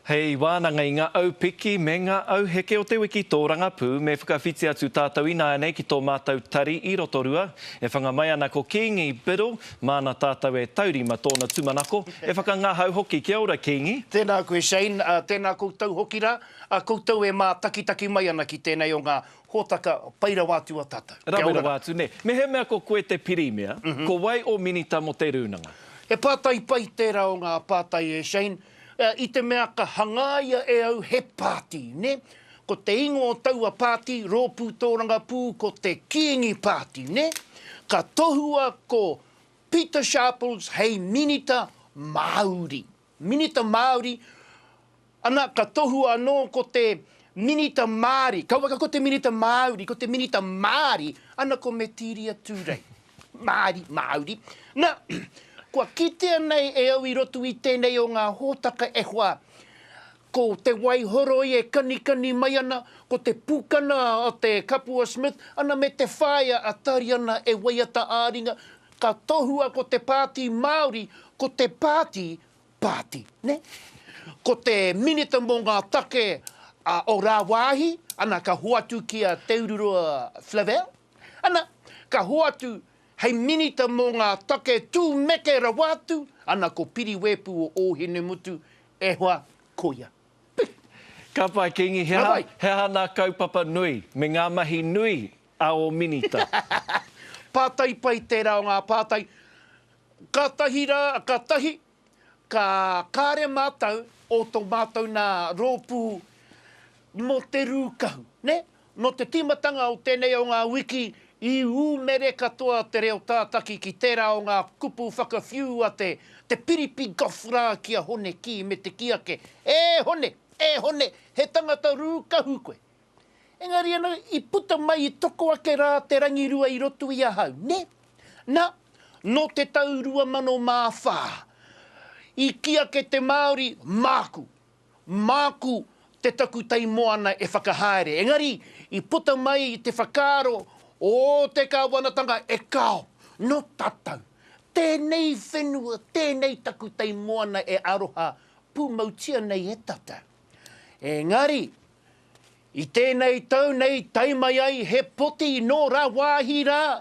Hei wānanga i ngā aupiki me ngā auheke o te wiki tōrangapū, me whakawhiti atu tātou ināianei ki tō mātou tari i Rotorua. E whanga mai ana ko Kīngi Biddle, māna tātou e taurima tōna tūmanako, e whakangahau hoki. Kia ora Kīngi. Tēnā koe Shane, tēnā koutou hoki rā, koutou e mātakitaki mai ana ki tēnei o ngā hōtaka pai rawa atu a tātou. Kia Rawe ora rawa rā. atu, nē. Mehemea ko koe te Pirimia, ko wai ō minita mō te rūnanga? He pātai pai tērā o ngā pātai e Shane. I te mea ka hangaia e au he pāti, nē? Ko te ingoa o taua pāti, rōpū tōrangapū, ko te Kīngi Pāti, nē? Ka tohua ko Pita Sharples hei minita Māori. Minita Māori, ana, ka tohua anō ko te Minita Māori, kauaka ko te Minita Māori, ko te Minita Māori, ana ko Metiria Turei. Māori, Māori. Na, kua kitea nei e au i roto i tēnei o ngā hōtaka e hoa, ko te waihoroi e kanikani mai ana, ko te pūkana a te Kapua Smith, ana me te whaea a Tariana e waiata ā-ringa, ka tohua ko te Pāti Māori, ko te Pāti Pāti, nē? Ko te Minita mō ngā take o rāwāhi, ana ka hoatu ki a Te Ururoa Flavell, Ana, ka hoatu hei minita mō ngā take tūmeke rawa atu, ana ko Piri Wepu o Ōhinemutu, e hoa, koia. Pih! Ka pai, Kingi, he aha, he aha nā kaupapa nui me ngā mahi nui a ō minita? Pātai pai tērā o ngā pātai. Kātahi rā, kātahi, Ka kāre mātou o tō mātou nā rōpū mō te rūkahu, nē? Nō te tīmatanga o tēnei o ngā wiki i ūmere katoa te reo tātaki ki tērā o ngā kupu whakawhiu a te te Piripi Goff rā ki a Hone Kī me te kī ake, E Hone! E Hone! He tangata rūkahu koe! Engari ana, i puta mai, i toko ake rā te rangirua i roto i ahau, nē? Na, nō te tau 2004, i kī ake te Māori, māku, māku te takutai moana e whakahaere. Engari, i puta mai te whakaaro o te kāwanatanga, e kāo, nō tātou, tēnei whenua, tēnei takutai moana e aroha pūmautia nei e tātou. Engari, I tēnei tau nei tae mai ai he poti nō rāwāhi rā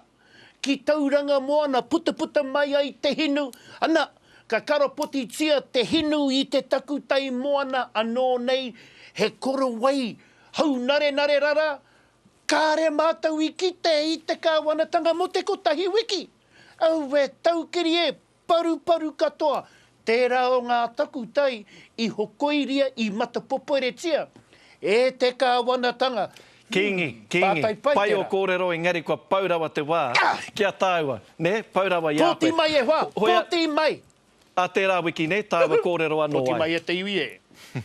ki Tauranga Moana putaputa mai ai te hinu, ana, ka karapotitia te hinu i te takutai moana anō nei he korowai haunarenare rara, kāre mātou i kite i te kāwanatanga mō te kotahi wiki. Aue taukiri e, Paruparu katoa, tērā o ngā takutai i hokoiria i matapoporetia e te kāwanatanga. Kīngi, Kīngi, Pātai pai pai ō tērā. kōrero engari kua pau rawa te wā ki a tāua, nē, pau rawa i a koe. Pōti mai e hoa, Hoea, pōti mai! Ā tērā wiki, nē, tāua kōrero anō Pōti ai. mai e te iwi e.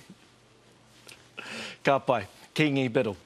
Ka pai. Kīngi Biddle.